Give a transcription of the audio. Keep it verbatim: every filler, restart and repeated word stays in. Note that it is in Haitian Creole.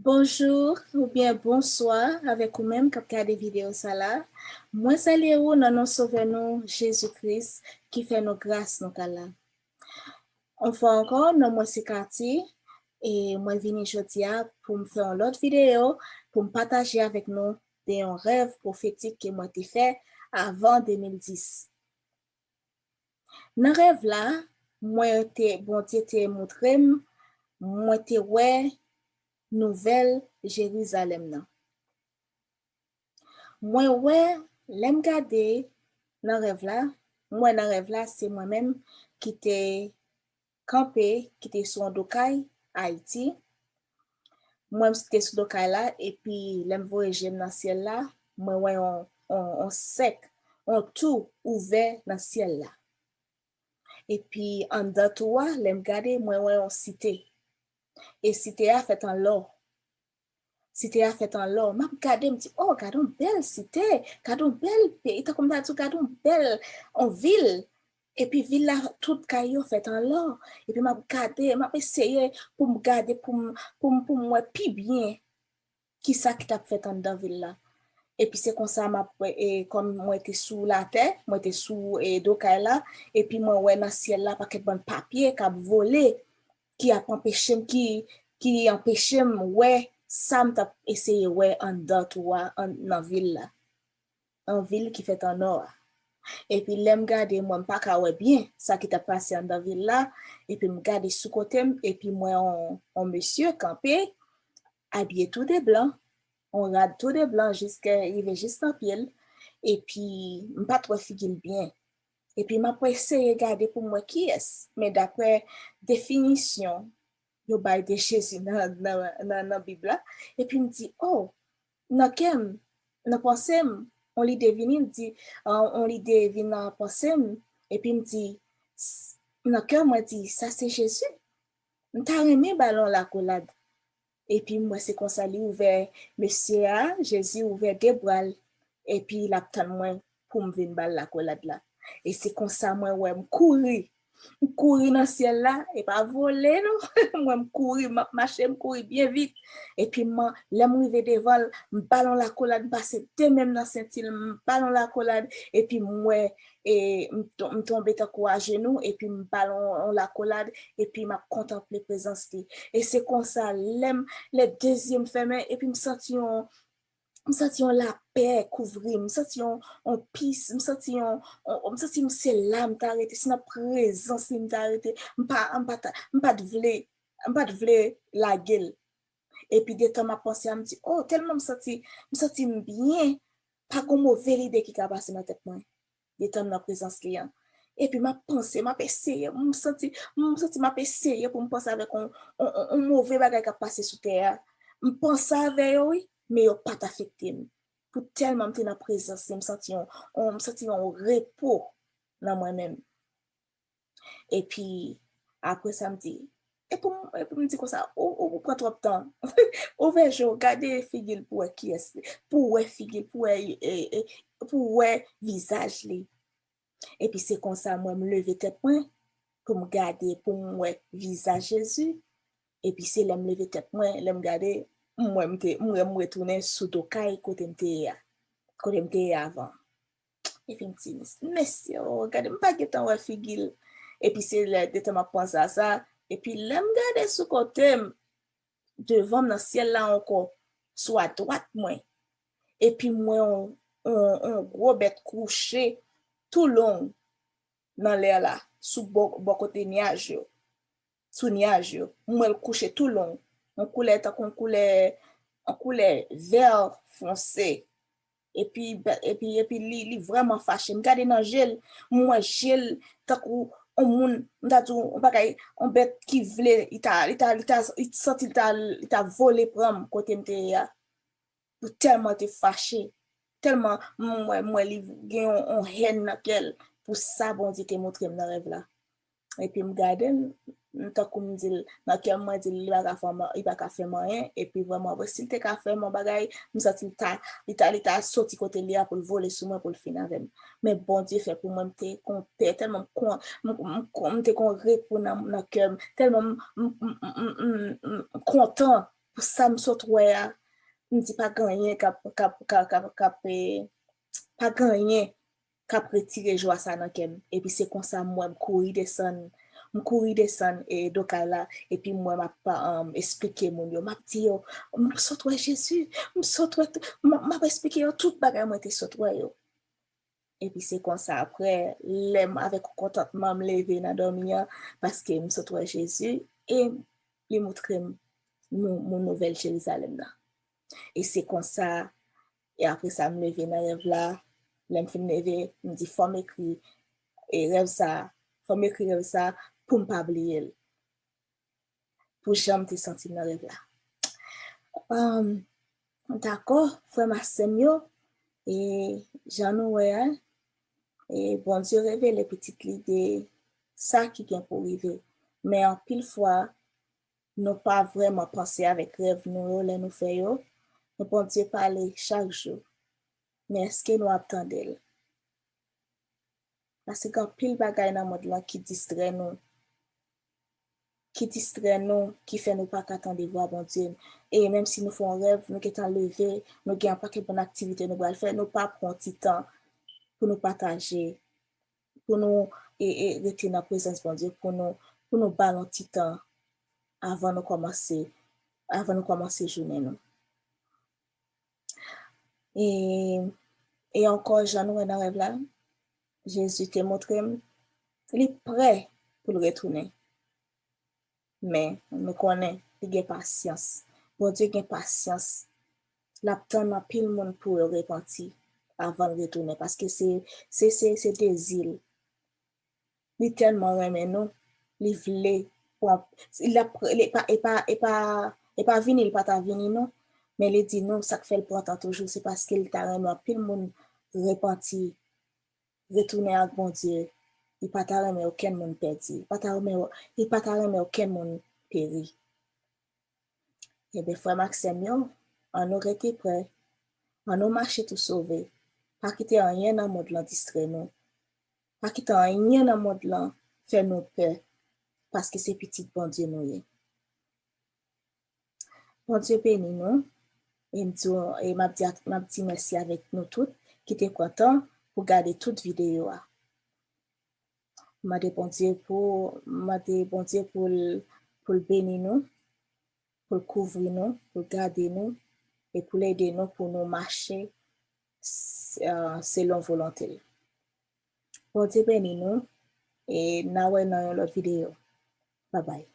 Bonjou oubyen bonswa avèk ou menm k ap gade videyo sa la. Mwen salye ou nan non Sovè nou, Jezi Kris, ki fè nou gras nou ka la. Yon fwa ankò, non mwen se Cathy, e mwen vini jodi a pou m fè yon lòt videyo, pou m pataje avèk nou de yon rèv pwofetik ke mwen te fè avan de mil dis. Nan rèv la, mwen te, Bondye te montre m, mwen te wè nouvèl Jerizalèm nan. Mwen wè, lè m gade nan rèv la, m wè nan rèv la, se mwen menm ki te kanpe, ki te sou yon do kay, Ayiti. Mwen, m te sou do kay la, epi lè m voye je m nan syèl la, mwen wè yon, yon, yon sèk, yon tou ouvè nan syèl la. Epi anndan tou a, lè m gade, mwen wè yon site. E site a fèt an lò. Site a fèt an lò. M ap gade, m di, "Oh, gade yon bèl site, gade yon bèl peyi, tankou m ta di w, gade yon bèl, yon vil." Epi vil la, tout kay yo fèt an lò. Epi m ap gade, m ap eseye pou m gade, pou m, pou m, pou m wè pi byen kisa ki t ap fèt anndan vil la. Epi se konsa m ap, e, kòm mwen te sou latè, mwen te sou, e, do kay la, epi mwen wè nan syèl la pakèt bann papye k ap vole, ki ap anpeche m, ki, ki anpeche m wè sa m t ap eseye wè anndan tou a, an, nan vil la. Yon vil ki fèt an nò a. Epi lè m gade, mwen m pa ka wè byen sa ki t ap pase anndan vil la, epi m gade sou kote m, epi m wè yon, yon mesye kanpe, abiye tou de blan, yon rad tou de blan jiske rive jis nan pye l, epi m pa t wè figi l byen. Epi m ap eseye gade pou m wè kiyès, men daprè definisyon yo bay de Jezi nan, nan, nan, nan Bib la, epi m di, "Oh, nan kè m, nan panse m, yon lide vini, m di, ah, yon lide vin nan panse m, epi m di, s-, nan kè mwen di, sa se Jezi. M ta renmen ba l yon lakolad." Epi m wè se konsa li ouvè mesye a, Jezi ouvè de bra l, epi l ap tann mwen pou m vin ba l lakolad la. E se konsa mwen wè m kouri. M kouri nan syèl la, e pa vole non. Mwen m kouri, m ap mache, m kouri byen vit. Epi m, lè m rive devan l, m ba l yon lakolad, m pase de men m nan senti l, m ba l yon lakolad, epi m wè, e, m ton-, m tonbe tankou ajenou, epi m ba l yon, yon lakolad, epi m ap kontanple prezans li. E se konsa, lè m, lè de zye m fèmen, epi m santi yon, m santi yon lapè kouvri m, m santi yon, yon pis, m santi yon, yon, m santi m se la m ta rete, se nan prezans li m ta rete, m pa, m pa ta, m pa t vle, m pa t vle lage l. Epi detan m ap panse a, m di, "Oh, tèlman m santi, m santi m byen, pa gon move lide ki ka pase nan tèt mwen." Detan m nan prezans li an. Epi m ap panse, m ap eseye, m santi, m santi m ap eseye pou m panse avèk yon, yon, yon, yon move bagay k ap pase sou tè a. M panse avè yo, wi, men yo pa t afekte m. Pou tèlman m te nan prezans li, m santi yon, yon, m santi yon repo nan mwen menm. Epi, apre sa, m di, e pou m, e pou m di konsa, ou, ou, ou pran twòp tan. Ouvè je w, gade figi l pou wè kiyès li, pou wè figi l, pou wè, e, e, pou wè vizaj li. Epi se konsa mwen m leve tèt mwen pou m gade, pou m wè vizaj Jezi. Epi se lè m leve tèt mwen, lè m gade, m wè m te, m wè m retounen sou do kay kote m te ye a, kote m te ye avan. Epi m di, "Mesye, oh, gade, m pa gentan wè figi l." Epi se lè, detan m ap panse a sa, epi lè m gade sou kote m, devan m nan syèl la ankò, sou adwat mwen, epi m wè yon, yon, yon gwo bèt kouche tou long nan lè la, sou bò, bò kote nyaj yo, sou nyaj yo. M wè l kouche tou long, yon koulè tankou yon koulè, yon koulè vè fonse. Epi, epi, epi li, li vrèman fache. M gade nan je l, m wè je l tankou yon moun, m ta di w, yon bagay, yon bèt ki vle, li ta, li ta, li ta, li santi li ta, li ta vole pran m kote m te ye a. Pou tèlman te fache, tèlman m wè, m wè li gen yon, yon hèn nan kè l pou sa Bondye te montre m nan rèv la. Epi m gade l, m tankou m di l, nan kè m, mwen di l, li pa ka fè m, li pa ka fè m anyen. Epi vrèman vre, si l te ka fè m yon bagay, m santi l ta, li ta, li ta soti kote l ye a pou l vole sou mwen, pou l fin avè m. Men Bondye fè pou mwen, m te konpè, tèlman m kon-, m, m, m, m te kon repo nan, nan kè m, tèlman m, m, m, m, m, m, m kontan sa m sot wè a, m di pa gen anyen k ap, k ap, k ap, k ap, k ap, eh, pa gen anyen k ap retire jwa sa nan kè m. Epi se konsa m wè m kouri desann, m kouri desann e do kay la, epi m wè m ap, um, esplike moun yo, m ap di yo, m sot wè Jezi, m sot wè, m, m ap esplike yo tout bagay mwen te sot wè yo. Epi se konsa apre, lè m avèk kontantman m leve nan dòmi an, paske m sot wè Jezi, e li montre m nou, mon nouvèl Jerizalèm nan. E se konsa, e apre sa, m leve nan rèv la. Lè m fin leve, m di, fò m ekri, e rèv sa, fò m ekri rèv sa pou m pa bliye l. Pou jan m te santi m nan rèv la. Um, dakò, frè m ak sè m yo, e jan nou wè a, e Bondye revele pitit li de sa ki gen pou rive. Men anpil fwa, nou pa vrèman panse avèk rèv nou yo lè nou fè yo. Men Bondye pale chak jou. Men èske nou ap tande l? Paske gen anpil bagay nan mond lan ki distrè nou, ki distrè nou, ki fè nou pa ka tande vwa Bondye. E menm si nou fè yon rèv, nou gentan leve, nou gen yon pakèt bann aktivite nou pral fè, nou pa pran ti tan pou nou pataje, pou nou, e, e, rete nan prezans Bondye, pou nou, pou nou ba l yon ti tan avan nou kòmanse, avan nou kòmanse jounen nou. E, e ankò, jan nou wè nan rèv la, Jezi te montre m li prè pou l retounen. Men, nou konnen, li gen pasyans. Bondye gen pasyans. L ap tann anpil moun pou yo repanti avan l retounen, paske se, se, se, se dezi l. Li tèlman renmen nou, li vle pran, l ap, li pa, e pa, e pa, e pa vini, li pa ta vini non, men li di nou, sa k fè l pran tan toujou, se paske li ta renmen anpil moun repanti, retounen ak Bondye. Li pa ta renmen okenn moun pèdi, li pa ta renmen, li pa ta renmen okenn moun peri. Ebyen, frè m ak sè m yo, ann nou rete prè, ann nou mache tou sove. Pa kite anyen nan mond lan distrè nou. Pa kite anyen nan mond lan fè nou pè, paske se pitit Bondye nou ye. Bondye beni nou, e m di, e m ap di, m ap di mèsi avèk nou tout ki te pran tan pou gade tout videyo a. Mande Bondye pou, mande Bondye pou l, pou l beni nou, pou l kouvri nou, pou l gade nou, e pou l ede nou pou nou mache s-, ah, selon volonte l. Bondye beni nou, e n a wè nan yon lòt videyo. Babay.